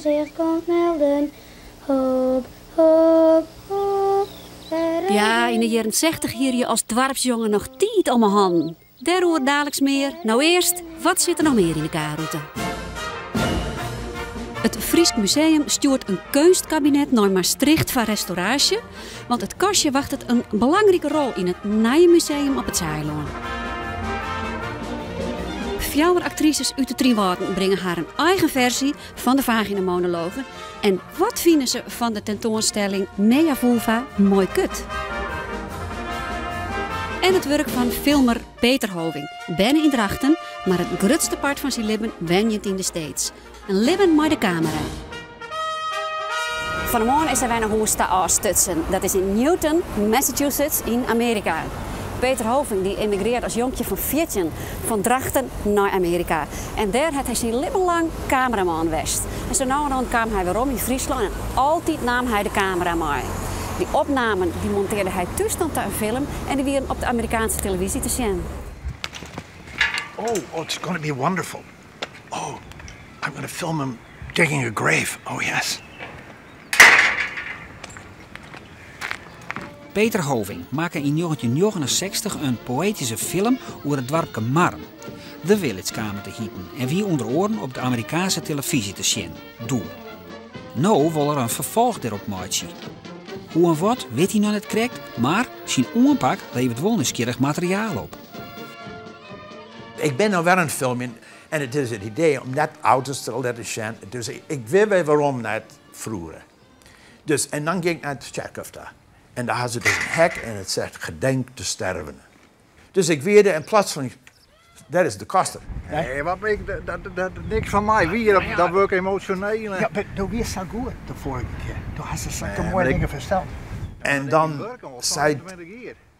zich komt melden. Hop, hop, hop. Ja, yn de jierren sechtich hiene je as doarpsjonge noch tiid om 'e hannen. Dêroer daliks mear. No earst, wat sit der noch mear yn de K-rûte? It Frysk Museum stjoert in keunstkabinet nei Maastricht foar restauraasje, want it kastje wachtet in belangrike rol yn it nije museum op it Saailân. Fjouwer aktrises út de Trynwâlden bringe harren eigen fersy fan de Vaginamonologen en wat fine se fan de tentoanstelling Mea Vulva, Mooi Kut? En it wurk fan filmer Peter Hoving, berne yn Drachten, mar it grutste part fan syn libben wenjend yn de States. In libben mei de kamera. Fan 'e moarn is hy wer nei hûs ta ôfstutsen. Dat is yn Newton, Massachusetts yn Amearika. Peter Hoving dy emigrearre as jonkje fan 14 fan Drachten nei Amearika. En dêr hat hy syn libben lang kameraman west. En sa no en dan kaam hy werom yn Fryslân en altyd naam hy de kamera mei. Dy opnamen dy montearde hy thús dan ta in film en dy wienen op de Amerikaanske televyzje te sjen. Oh, oh, it's gonna be wonderful. Oh, I'm gonna film him digging a grave. Oh yes. Peter Hoving makke yn njoggentjin njoggenensechstich in poëtyske film oer it doarpke Marrum. The Village kaam it te hiten en wie ûnder oaren op de Amerikaanske telefyzje te sjen. Doe. No wol er in ferfolch dêrop meitsje. Hoe en wat wit hy noch net krekt, mar syn oanpak leveret wol nijsgjirrich materiaal op. Ik bin no wer oan it filmjen en it is it idee om net auto's te litten sjen. Dus ik wit wer werom nei it froegere. Dus, en dan gean ik nei it tsjerkhôf ta. En dêr ha se dus in hek en it seit gedenk de stervenden. Dus ik wie der en plotseling, dêr is de koster. Nee, wat ik, dat, dat, niks fan my. Wie dat, dat wurk emosjoneel. Ja, mar do wiest sa goed de foarige kear. Do hast der sa'n moaie dingen ferteld. En dan sei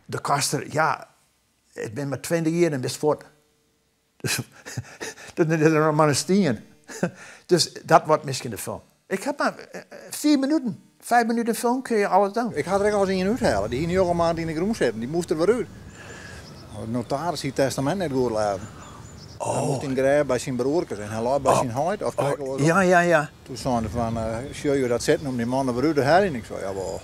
de koster, ja, ik bin mar 20 jier en bist fuort. Dus dan is der noch mar in stien. Dus dat wurdt miskien de film. Ik ha mar 4 minuten, 5 minuten film kun je alles doen. Ik ha der ek al ris ien úthelle. Dy hie 9 maand yn de grûn sitten. Dy moast der wer út. De notaris hie it testament net goed lêzen. Oh. Hy moast yn grêf by syn broerkes en hy lei by syn heit. Of oh. Ja, ja, ja. Toen sei er fan, uh, sjogge jo dat sitten om dy man der wer út te heljen? Ik sei, jawol.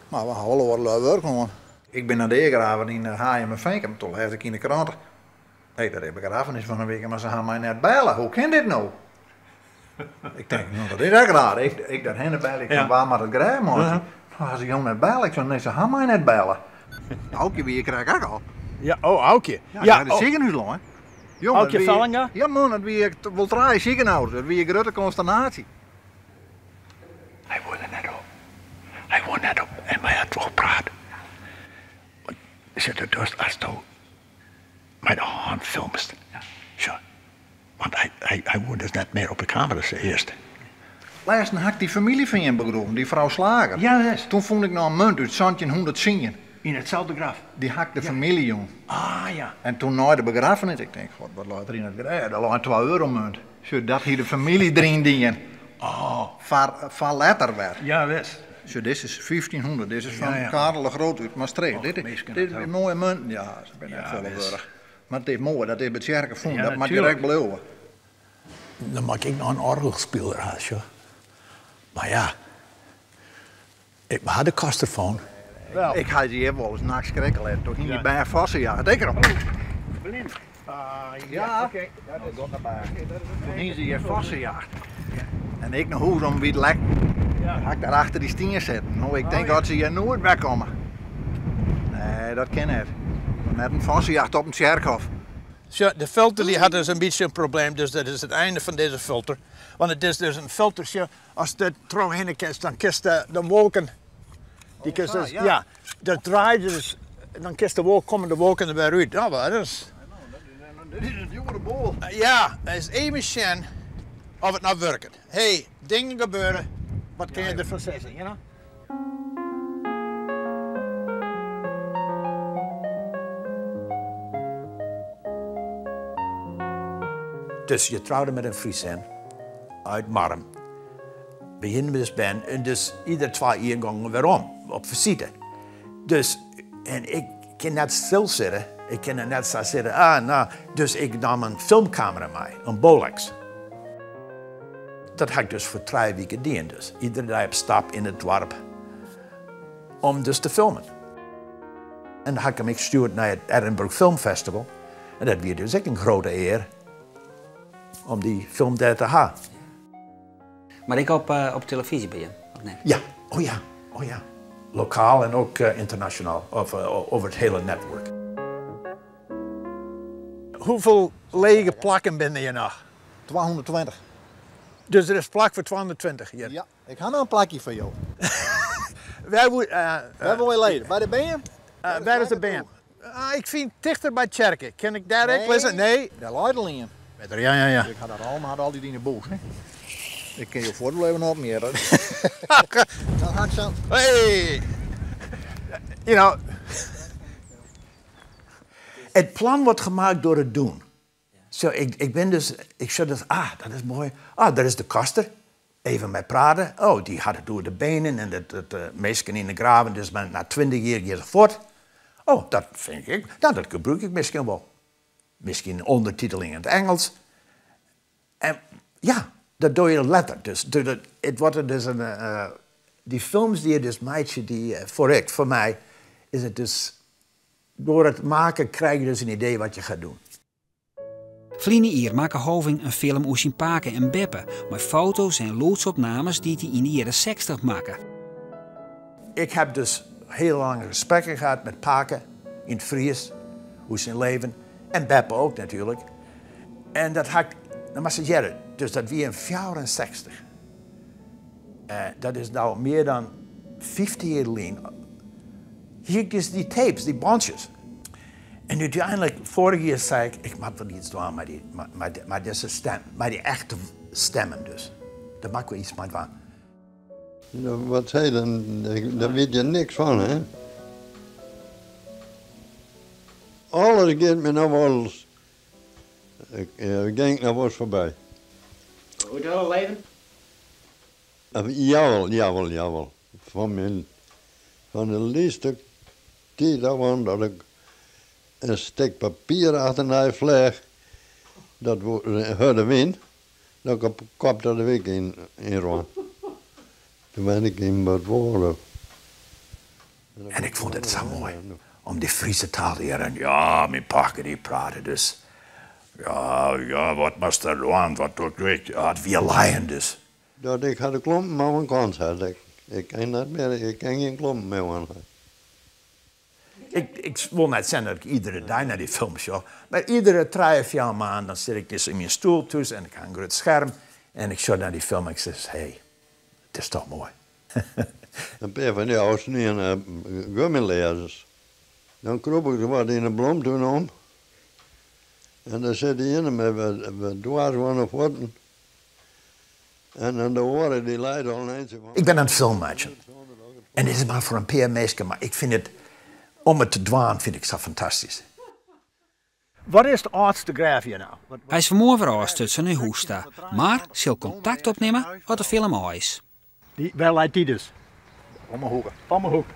Mar we ha wol oare wurk hân. Ik bin nei deagraven yn Hijum en Toen lês ik yn de krante. Hé, dêr is begraffenis fan in wike, mar se ha my net belle. Hoe kin dit no? Ik tink, no, dat is ek raar. Ik dêrhinne belle, ik wa moat it grêf meitsje? No, ha se jo net belle? Ik sei, nee, se ha my net belle. Aukje wie krekt ek al. Ja, oh, Aukje. Ja, ja, de sikehûs lein. Aukje Vellinga? Ja man, it wie wol trije sikehûs. It wie in grutte konsternaasje. Hy woe der net op. Hy woe net op en wy ha trochpraat. Want dus asto mei de hân filmst. Sjoch, want hy, hy, hy woe dus net mear op de kamera earst. Lêsten ha ik dy famylje fan jim begroeven, dy frou Slager. Ja, wis. Toen fûn ik noch in munt út 1710. Yn itselde graf? Dy ha ik de famylje jûn. Ah, ja. En toen nei de begraffenis, ik tink, god, wat leit der yn it grêf? Dêr lei in 2 euro munt. Sjoch, dat hie de famylje deryn dien. Oh. Foar letter wer. Ja, wis. Sjoch, dizze is 1500, dizze is fan Karel de Groot út Maastricht. Dit is moaie munten, ja, se binne net folle wurdich. Mar it is moai, dat is by tsjerke fûn, dat moat direkt bliuwe. Dan moat ik noch in oargelspiler ha, sjoch. Mar ja, ik ha de kosterfoon. Ik ha hjir wolris nachts skrikke litten, toen hie dy bern fossejacht. Ik erom. Blind. Ja, oké. Toen hie se hjir fossejacht. En ik nei hûs om by it lek. Ha ik daar achter dy stien sitten. No, ik tink dat se hjir noait wer komme. Nee, dat kin net. Net in fossejacht op in tsjerkhôf. Sjoch, de filter dy hat dus in bytsje in probleem, dus dat is it einde fan dizze filter. Want it is dus in filter, sjoch, ast der trochhinne kinst, dan kinst de wolken, dy kinst dus, ja, dat draait dus, dan kinst de wolk, komme de wolken der wer út. No, dat is... Dit is in djoere boel. Ja, ris even sjen oft it no wurket. Hey, dingen gebeure, wat kinne je derfan sizze, you know? Dus je trouwde met een Friesin uit Marrum. We hienen dus bern en dus ieder 2 jier gongen we werom op fisite. Dus, en ik kin net stilsitte, ik kin der net sa sitte, ah, no, dus ik naam in filmkamera mei, in Bolex. Dat ha ik dus foar trije wike dien. Dus iedere dei op stap yn it doarp om dus te filmen. En dan ha ik him ek stjoerd nei it Edinburgh Film Festival. En dat wie dus ek in grutte ear om dy film dêr te ha. Mar ek op, op telefyzje by jim, of net? Ja, oh ja, oh ja. Lokaal en ook ynternasjonaal, of over it hiele network. Hoefolle lege plakken binne der hjir noch? 220. Dus der is plak foar 220 hjir? Ja, ik ha noch in plakje foar jo. Wêr woe, Wêr wolle je lizze? By de beam? Wêr is de beam? Ah, ik fyn tichter by tsjerke. Kin ik dêr ek lizze? Nee. Dêr leit al ien. Better, ja, ja, ja. Ik ha dat al, mar hat altyd yn 'e bûs, hè. Ik kin jo fuort wol even opmjitte. Dan ha ik sa'n. Hey! You know. Het plan wordt gemaakt door het doen. Zo, ik ben dus, ik zeg dus, ah, dat is mooi. Ah, daar is de koster. Even mei prate. Oh, dy hat it oer de benen en dat de minsken yn de graven, dus nei 20 jier gean se fuort. Oh, dat fyn ik, no, dat gebrûk ik miskien wol. Miskien ûndertiteling yn it Ingelsk. En ja, dat dogge je letter. Dus it wordt dus in, dy films dy't je dus meitsje, dy, foar ik, foar my, is it dus, door het maken krijg je dus een idee wat je gaat doen. Ferline jier makke Hoving in film oer syn pake en beppe, mei foto's en lûdsopnames dy't hy yn de jierren 60 makke. Ik heb dus heel lange gesprekken gehad met pake yn it Frysk, oer syn leven. En beppe ook natuurlijk. En dat ha ik, dan moatst it hearre, dus dat wie yn 64. Dat is no mear dan 50 jier lyn. Hie ik dus dy tapes, dy bantsjes. En úteinlik, foarich jier sei ik, ik moat wol iets dwaan mei dizze stim, mei dy echte stimmen dus. Dêr moat ik wol iets mei dwaan. Wat sei dan, dêr wit je niks fan, hè? Alles giet my noch wolris, gean ik noch wolris foarby. Hoe it hiele leven? Jawel, jawel, jawel. Fan myn, fan de lytste tiid ôf oan dat ik in stik papier achternei fleach, dat hurde wyn, dat ik op kop ta de wyk yn rûn. Toen wenne ik yn Noardwâlde. En ik fûn it sa moai om dy Fryske taal te hearren. Ja, myn pake dy prate dus. Ja, ja, wat moatst der dwaan, wat doe ik? Ja, it wie lijen dus. Dat ik ha de klompen mar oan kant set. Ik, ik kin net mear, ik kin gjin klompen mear oan. Ik, ik wol net sizze dat ik iedere dei nei dy film sjoch, mar iedere trije, fjouwer maand dan sit ik dus yn myn stoel thús en ik ha in grut skerm en ik sjoch nei dy film en ik sis, hé, it is toch moai. In pear fan dy ôfsniene gummilearzens. Dan krûp ik der wat yn 'e blomtún om en dan sit de iene mei wat dwars oan de fuotten en dan de oare dy leit al in eintsje fan. Ik bin oan it film meitsjen en it is mar foar in pear minsken, mar ik fyn it, om it te dwaan, fyn ik sa fantastysk. Wat is it âldste grêf hjir no? Hy is fanmoarn wer ôfstutsen nei hûs ta, mar sil kontakt opnimme as de film ôf is. Dy, wêr leit dy dus? Om 'e hoeke. Om 'e hoek.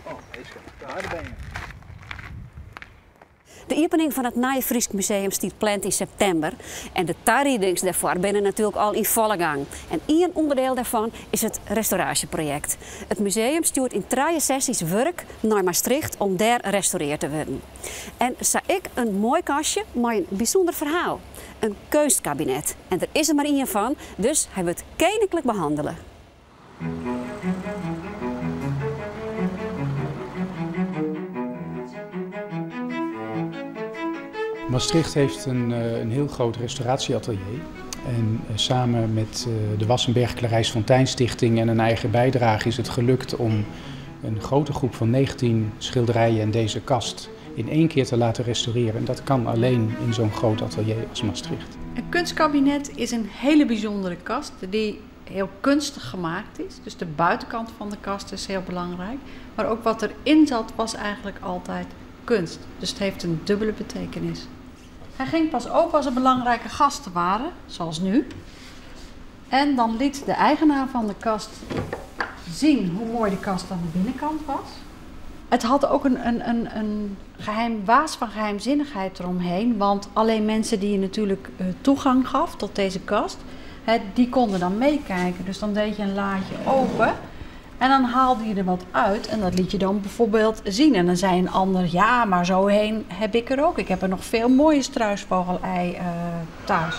Oh, minsken. Daar ben je. De iepening fan it nije Frysk Museum stiet pland yn septimber en de tariedings dêrfoar binne natuerlik al yn folle gang. En ien ûnderdiel dêrfan is it restauraasjeprojekt. It museum stjoert yn trije sessy's wurk nei Maastricht om dêr restaureard te wurden. En sa ek in moai kastje mei in bysûnder ferhaal. In keunstkabinet. En der is der mar ien fan, dus hy wurdt keninklik behannele. Maastricht heeft een, eh, een heel groot restauratieatelier. En eh, samen met eh, de Wassenberg Clarijs Fonteinstichting en een eigen bijdrage is het gelukt om een grote groep van 19 schilderijen en deze kast in één keer te laten restaureren. En dat kan alleen in zo'n groot atelier als Maastricht. Een kunstkabinet is een hele bijzondere kast die heel kunstig gemaakt is. Dus de buitenkant van de kast is heel belangrijk. Maar ook wat erin zat was eigenlijk altijd kunst. Dus het heeft een dubbele betekenis. Hij ging pas open als er belangrijke gasten waren, zoals nu. En dan liet de eigenaar van de kast zien hoe mooi de kast aan de binnenkant was. Het had ook een, een, een, een geheim waas van geheimzinnigheid eromheen. Want alleen mensen die je natuurlijk eh, toegang gaf tot deze kast, Die konden dan meekijken. Dus dan deed je een laadje open en dan haalde je er wat uit en dat liet je dan bijvoorbeeld zien. En dan zei een ander, ja, maar zo heen heb ik er ook. Ik heb er nog veel mooie struisvogelei thuis.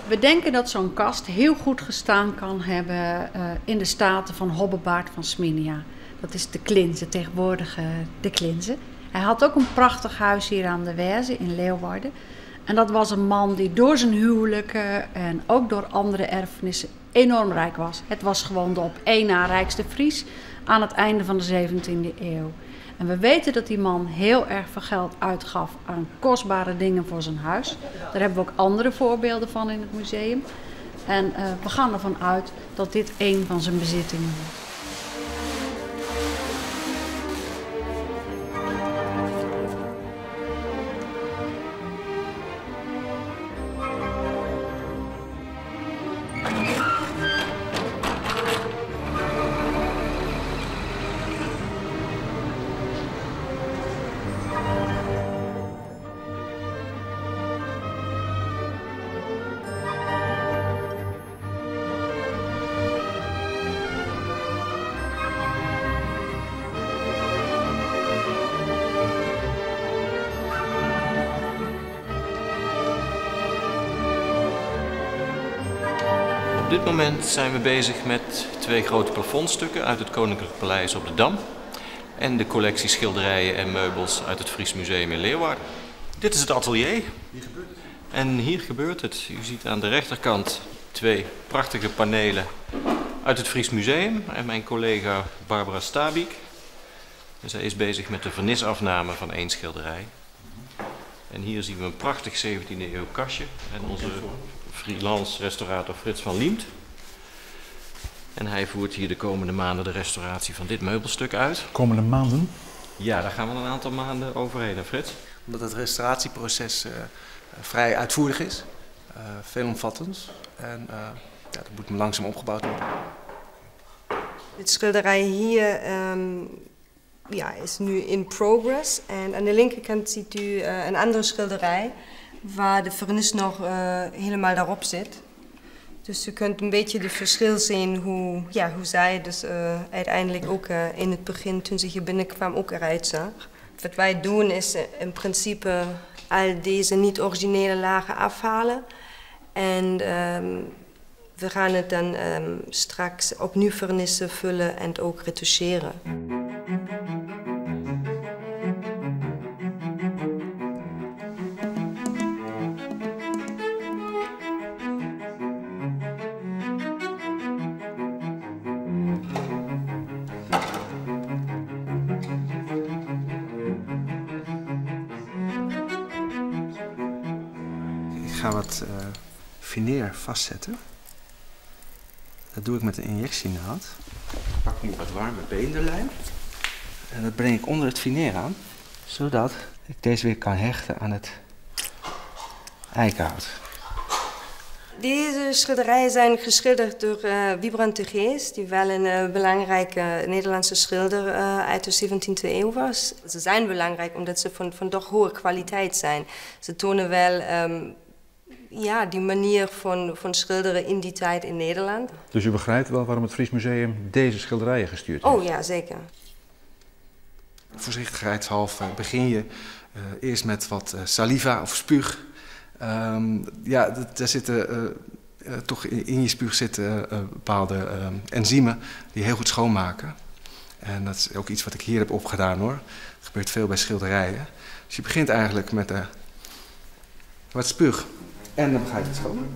We denken dat zo'n kast heel goed gestaan kan hebben in de staten van Hobbebaard van Sminia. Dat is de Klinze, tegenwoordig de Klinze. Hij had ook een prachtig huis hier aan de Werze in Leeuwarden. En dat was een man die door zijn huwelijken en ook door andere erfenissen enorm rijk was. Het was gewoon de op één na rijkste Fries aan het einde van de 17e eeuw. En we weten dat die man heel erg veel geld uitgaf aan kostbare dingen voor zijn huis. Daar hebben we ook andere voorbeelden van in het museum. En we gaan ervan uit dat dit een van zijn bezittingen was. Op dit moment zijn we bezig met 2 grote plafondstukken uit het Koninklijk Paleis op de Dam en de collectie schilderijen en meubels uit het Fries Museum in Leeuwarden. Dit is het atelier. Hier gebeurt het. En hier gebeurt het. U ziet aan de rechterkant 2 prachtige panelen uit het Fries Museum en mijn collega Barbara Stabik. En zij is bezig met de vernisafname van 1 schilderij. En hier zien we een prachtig 17e eeuw kastje en onze freelance restaurator Frits van Liemt. En hij voert hier de komende maanden de restauratie van dit meubelstuk uit. Komende maanden? Ja, daar gaan we een aantal maanden overheen, hè Frits? Omdat het restauratieproces vrij uitvoerig is, veelomvattend. En ja, dat moet langzaam opgebouwd worden. Dit schilderij hier is nu in progress. En aan de linkerkant ziet u een andere schilderij waar de vernis nog helemaal daarop zit. Dus u kunt een beetje het verschil zien hoe zij dus uiteindelijk ook in het begin, toen ze hier binnenkwam, ook eruit zag. Wat wij doen is in principe al deze niet-originele lagen afhalen. En we gaan het dan straks opnieuw vernissen, vullen en ook retoucheren. Ik ga wat fineer vastzetten. Dat doe ik met een injectienaald. Ik pak nu wat warme beenderlijm. En dat breng ik onder het fineer aan, zodat ik deze weer kan hechten aan het eikenhout. Deze schilderijen zijn geschilderd door Wybrand de Geest, die wel een belangrijke Nederlandse schilder uit de 17e eeuw was. Ze zijn belangrijk omdat ze van toch hoge kwaliteit zijn. Ze tonen wel die manier van schilderen in die tijd in Nederland. Dus u begrijpt wel waarom het Fries Museum deze schilderijen gestuurd heeft? Oh ja, zeker. Voorzichtigheidshalve begin je eerst met wat saliva of spuug. Daar zitten toch in je spuug zitten bepaalde enzymen die heel goed schoonmaken. En dat is ook iets wat ik hier heb opgedaan hoor. Dat gebeurt veel bij schilderijen. Dus je begint eigenlijk met wat spuug. En dan ga je het schoonmaken.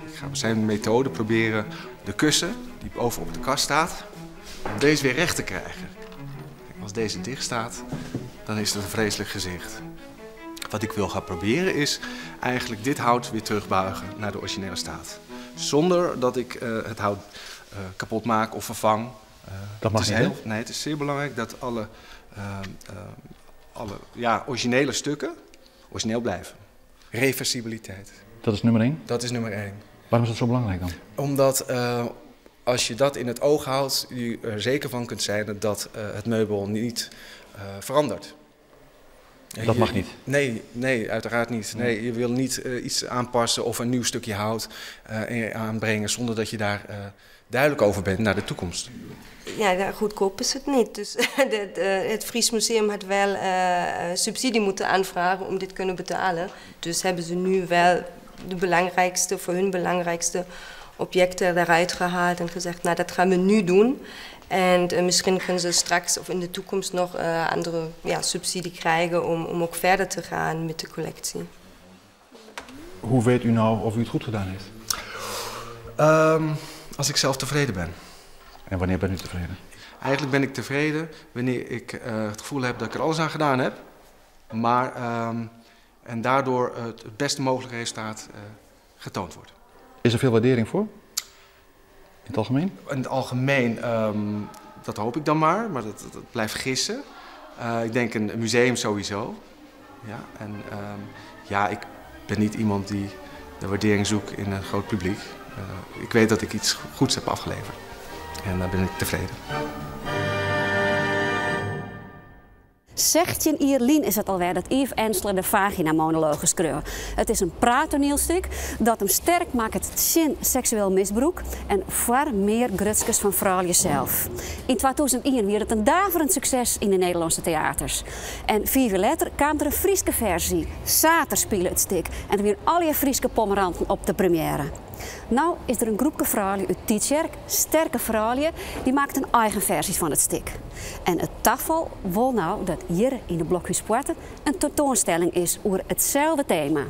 Ik ga met zijn methode proberen de kussen die bovenop de kast staat, om deze weer recht te krijgen. Als deze dicht staat, dan is dat een vreselijk gezicht. Wat ik wil gaan proberen is eigenlijk dit hout weer terugbuigen naar de originele staat. Zonder dat ik het hout kapot maak of vervang. Dat mag niet, hè? Nee, het is zeer belangrijk dat alle originele stukken origineel blijven. Reversibiliteit. Dat is nummer 1? Dat is nummer 1. Waarom is dat zo belangrijk dan? Omdat Als je dat in het oog houdt, u er zeker van kunt zijn dat het meubel niet verandert. Dat mag niet? Nee, nee, uiteraard niet. Nee, je wil niet iets aanpassen of een nieuw stukje hout aanbrengen zonder dat je daar duidelijk over bent naar de toekomst. Ja, goedkoop is het niet. Dus het Fries Museum had wel subsidie moeten aanvragen om dit kunnen betalen. Dus hebben ze nu wel de belangrijkste, voor hun belangrijkste objecten eruit gehaald en gezegd, nou dat gaan we nu doen. En misschien kunnen ze straks of in de toekomst nog andere ja, subsidie krijgen om ook verder te gaan met de collectie. Hoe weet u nou of u het goed gedaan heeft? Als ik zelf tevreden ben. En wanneer bent u tevreden? Eigenlijk ben ik tevreden wanneer ik het gevoel heb dat ik er alles aan gedaan heb. Maar, en daardoor het beste mogelijke resultaat getoond wordt. Is er veel waardering voor? In het algemeen? In het algemeen, dat hoop ik dan maar, maar dat blijft gissen. Ik denk een museum sowieso. Ja, en ja, ik ben niet iemand die de waardering zoekt in een groot publiek. Ik weet dat ik iets goeds heb afgeleverd. En daar ben ik tevreden. 16 jaar lyn is het alweer dat Yves Ensler de vagina-monologen skreau. Het is een praattoneelstuk dat hem sterk maakt tsjin seksueel misbrûk en foar mear grutskens fan froulju sels. Yn 2001 wie it in daverend sukses yn de Nederlânske teaters. En 5 jier letter kaam der in Fryske ferzje. Sater spile it stik en der wiene allegear Fryske pommeranten op de première. No is der in groepke froulju út Tytsjerk, sterke froulju, dy makket in eigen ferzje fan it stik. En it tafal wol no dat hjir yn de Blokhúspoarte in tentoanstelling is oer itselde tema.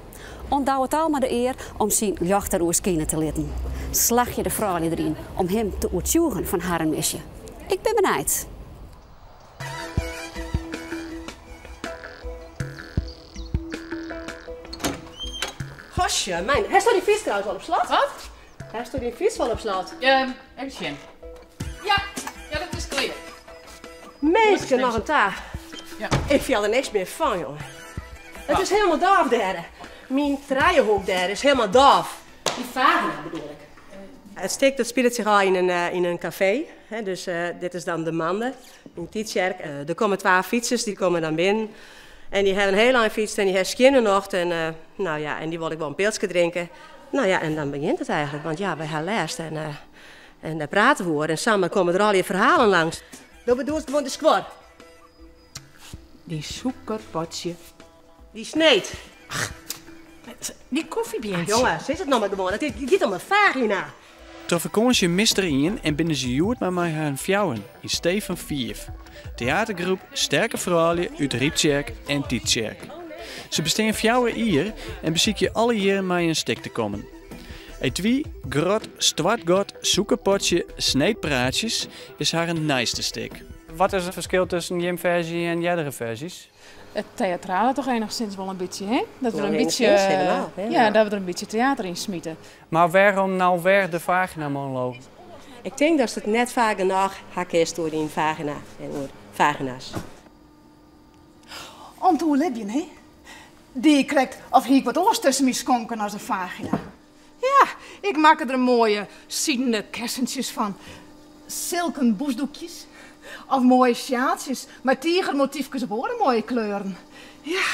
Oan Douwe Talma de ear om syn ljocht deroer skine te litten. Slagje de froulju deryn om him te oertsjûgjen fan harren misje? Ik bin benijd. Gosje, mijn. Hast dyn fyts trouwens al op slot? Wat? Hast dyn fyts al op slot? Even sjen. Ja, ja, dat is klear. Minsken, noch in ta. Ja. Ik fiel der niks mear fan, jongen. It is hielendal dôf dêr. Myn trijehoek dêr is hielendal dôf. Dy fagina bedoel ik. It stik dat spilet sich ôf yn in kafee. Dus dit is dan de Mande yn Tytsjerk. Der komme twa fytsers, dy komme dan binnen. En dy hawwe in hiel ein fytst en dy hawwe skjinne nocht. En, no ja, en dy wolle ek wol in pilske drinke. No ja, en dan begjint it eigentlik. Want ja, wy ha lêst en dêr prate we oer. En samar komme der allegear ferhalen langs. Do bedoelst gewoan de skuor. Dy sûkerpotsje. Dy sneed. Ach, dy kofjebeantsje. Jonge, sis it no mar gewoan. It giet om in fagina. Troch fakânsje mist der ien en binne se hjoed mar mei harren fjouweren yn stee fan fiif. Teatergroep Sterke Froulju út Ryptsjerk en Tytsjerk. Se bestean 4 jier en besykje alle jierren mei in stik te kommen. Etui, grot, stoartgat, sûkerpotsje, sneedpraatsjes is harren nijste stik. Wat is it ferskil tusken jim ferzje en eardere ferzjes? It teatrale toch enigszins wol in bytsje, hè? Dat we der in Nou, bytsje, enigszins, helemaal, ja, helemaal. dat we der in bytsje teater yn smite. Mar wêrom no wer de vagina-monoloog? Ik tink datst it net faak genôch ha kinst oer dyn fagina en oer fagina's. Om te oerlibjen, hè? Die ik krekt of hie ik wat oars tusken myn skonken as in fagina. Ja, ik makke der moaie sidene kessentsjes fan. Silken bûsdoekjes. Of moaie sjaaltsjes mei tigermotyfkes op oare moaie kleuren. Ja.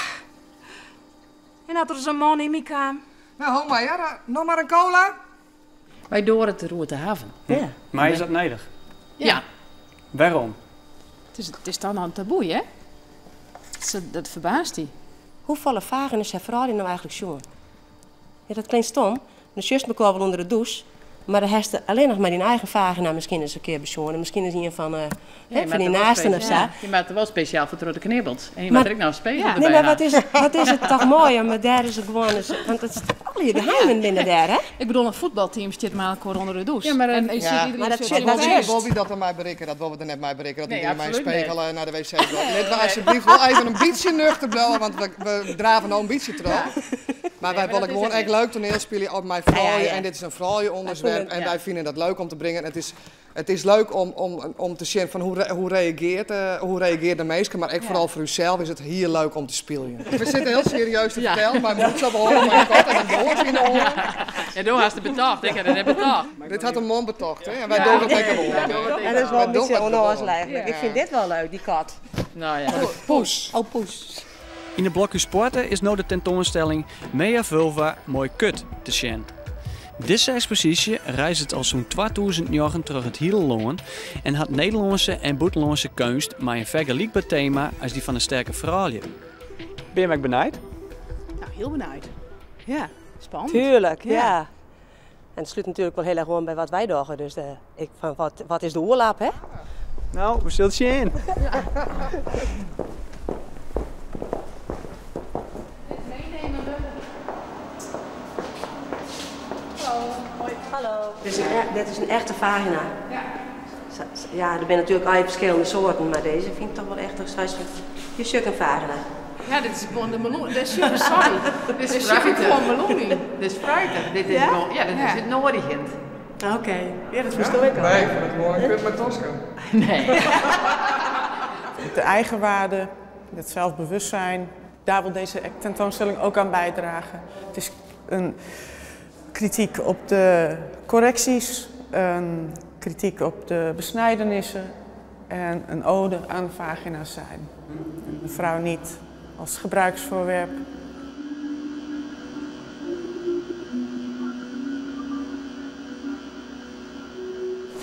En as der ris in man yn my kaam? Nou, ho mar, ja, noch mar in cola? Wy doare it deroer te hawwen. Ja. Mar is dat nedich? Ja. Wêrom? It is dan in taboe, hè? Dat ferbaast dy. Hoefolle fagina's ha froulju no eigentlik sjoen? Ja, dat klinkt stom. Dan sjochst mekoar wol ûnder de dûs, mar dan hast allinnich mar dyn eigen fagina miskien ris in kear besjoen. En miskien is ien fan, Ja, hè, je fan moat dyn der wol naasten of sa. Ja, je moat der wol spesjaal foar troch de knibbels. En je Mar moat der ek noch in spegel Nee, derby mar ha. wat is it toch moai om dêr is it gewoan ris, want it is allegear geheimen binne dêr, hè? Ik bedoel, in fuotbalteam stiet mei elkoar ûnder de dûs. Ja, maar, En je ja. ziet iedereen Maar dat zit zit in dat de juist. Wol wy dat der mei berikke, dat wolle we der net mei berikke. Dat Nee, iedereen mei in absoluut spegel net. naar de wc giet. Litte we alsjeblieft wol even in bytsje nuchter bliuwe, want we drave no in bytsje troch. Ja. Maar wij Nee, maar willen dat is gewoon het echt niet. leuk toneel spelen op mijn vrouwen. Ja, ja, ja. En dit is een vrouwenonderwerp. En Ja. wij vinden dat leuk om te brengen. Het is leuk om te zien van hoe reageert de meester. Maar ik Ja. vooral voor uzelf is het hier leuk om te spelen. We zitten heel serieus te Ja. vertellen, maar moet zo wel horen, maar ik had een doos in de oren. Ja, door had ze betocht. Ik heb het net betocht. Dit had een man betocht, hè? En wij Ja. doen het lekker wel. Wij doen het Ja, dat is wel Wij een doen beetje het onnozel gewoon. eigenlijk. Ik vind dit wel leuk, die kat. Nou ja. Poes. Oh, poes. In de Blokhuis Poorten is nu de tentoonstelling Mea Vulva Mooi Kut te zien. Deze expositie reist al zo'n 2000 jaar terug het hele land en had Nederlandse en buitenlandse kunst maar een vergelijkbaar thema als die van de sterke vrouwen. Ben je mij benijd? Nou, heel benijd. Ja, spannend. Tuurlijk, ja. Ja. En het sluit natuurlijk wel heel erg gewoon bij wat wij doen. Dus ik van, wat is de oorlap, hè? Nou, we zullen het zien. Hallo. Dit is een echte vagina. Ja. Ja, er zijn natuurlijk al verschillende soorten, maar deze vind ik toch wel echt een straks. Je zoekt een vagina. Ja, dit is gewoon de meloen. Dit is super sorry. Dit is Dit is super fruitig. gewoon meloen. Dit is fruitig. Dit is Ja? gewoon, ja, dit is Ja. het nodigend. Oké. Ja, dat versta ik al. Nee, ik vind het gewoon een kut met Tosca. Nee. De eigenwaarde, het zelfbewustzijn, daar wil deze tentoonstelling ook aan bijdragen. Het is een kritiek op de correcties, een kritiek op de besnijdenissen en een ode aan vagina's zijn. De vrouw niet als gebruiksvoorwerp.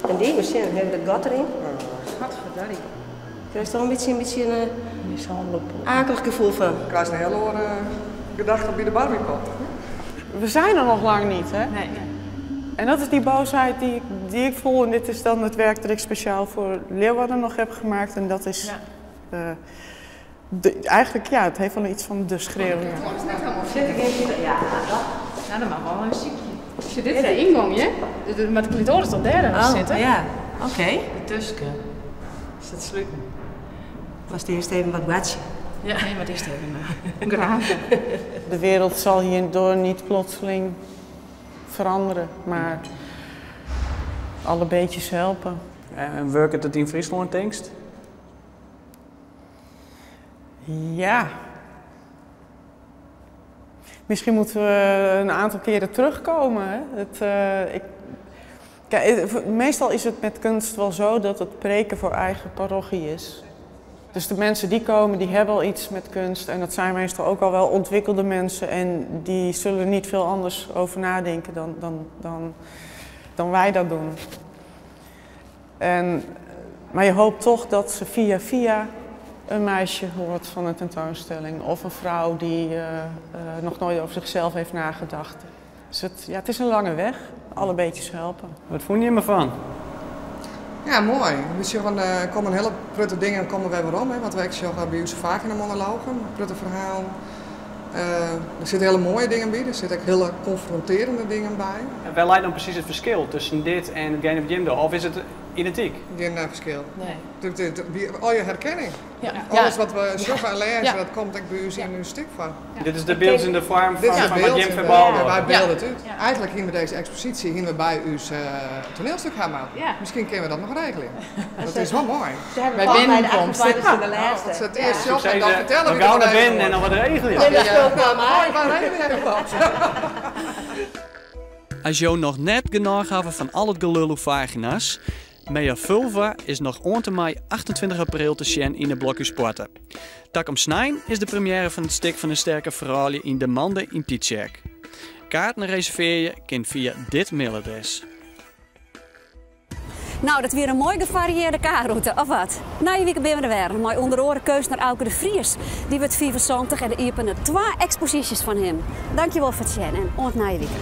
En die misschien hebben we de gat erin. Gadverdarrie. Krijg je toch een beetje een akelig gevoel van. Ik krijg een hele andere gedachte bij de Barbiepot. We zijn er nog lang niet, hè? Nee. En dat is die boosheid die ik voel. En dit is dan het werk dat ik speciaal voor Leeuwarden nog heb gemaakt. En dat is... eigenlijk, ja, het heeft wel iets van de schreeuw. Ja. Het is net helemaal Zit ik in? Ja, dat. Nou, dan mag wel een muziekje. Dit is de ingang, hè? Maar de clitoris is al derde Oh, zitten. ja. Oké. De tusken. Is dat sluiten? Was het eerst even wat watje? Ja, nee, maar het is even een graven. De wereld zal hierdoor niet plotseling veranderen, maar alle beetjes helpen. En werkt het in Friesland, denkst? Ja. Misschien moeten we een aantal keren terugkomen. Hè? Meestal is het met kunst wel zo dat het preken voor eigen parochie is. Dus de mensen die komen, die hebben al iets met kunst. En dat zijn meestal ook al wel ontwikkelde mensen. En die zullen niet veel anders over nadenken dan wij dat doen. Maar je hoopt toch dat ze via via een meisje hoort van een tentoonstelling. Of een vrouw die nog nooit over zichzelf heeft nagedacht. Dus het is een lange weg. Alle beetjes helpen. Wat vond je ervan? Ja, mooi. We zeggen, er komen hele prutte dingen komen wij weer om. Hè, want wij zeggen bij ons vaak in de monologen, een prutte verhaal. Er zitten hele mooie dingen bij, er zitten ook hele confronterende dingen bij. En waar lijkt dan precies het verschil tussen dit en het Game of Jimdo? Of is het identiek? Geen verschil. Nee. Al je herkenning. Ja. Alles Ja. wat we zoeken en lezen, Ja. dat komt ook bij u in uw stuk van. Ja. Dit is de beeld in de vorm Dit is de van wat beeld Jim in de- Verbaal Ja, wij wordt. beelden het uit. Ja. Eigenlijk hier met deze expositie hier we bij uw toneelstuk gaan maken. Ja. Misschien kunnen we dat nog regelen. Dat is wel mooi. Ze hebben Bij volgens mij de binnenkomst. 28e de Ja. laatste. Dat ze het eerst Ja. zelf en dan Ze vertellen we wie gaan er naar regelen binnen en dan wat regelen. Ja, Ja, dat ja. is ook wel Mooi, mooi. waar regelen we wat? Als jou nog net genoeg hebben van al het gelul op vagina's, Mea Vulva is nog oant en mei 28 april te zien in de Blokhuis Poorten. Tak om snijn is de première van het stuk van de sterke verhalen in de Mande in Tietjerk. Kaarten reserveer je kan via dit mailadres. Nou, dat weer een mooi gevarieerde kaarroute, of wat? Na je weekend ben we er weer. Mooi onder oren keus naar Auke de Vries. Die wordt 75 en de iepenen 2 exposities van hem. Dankjewel voor het zien en ont na je weekend.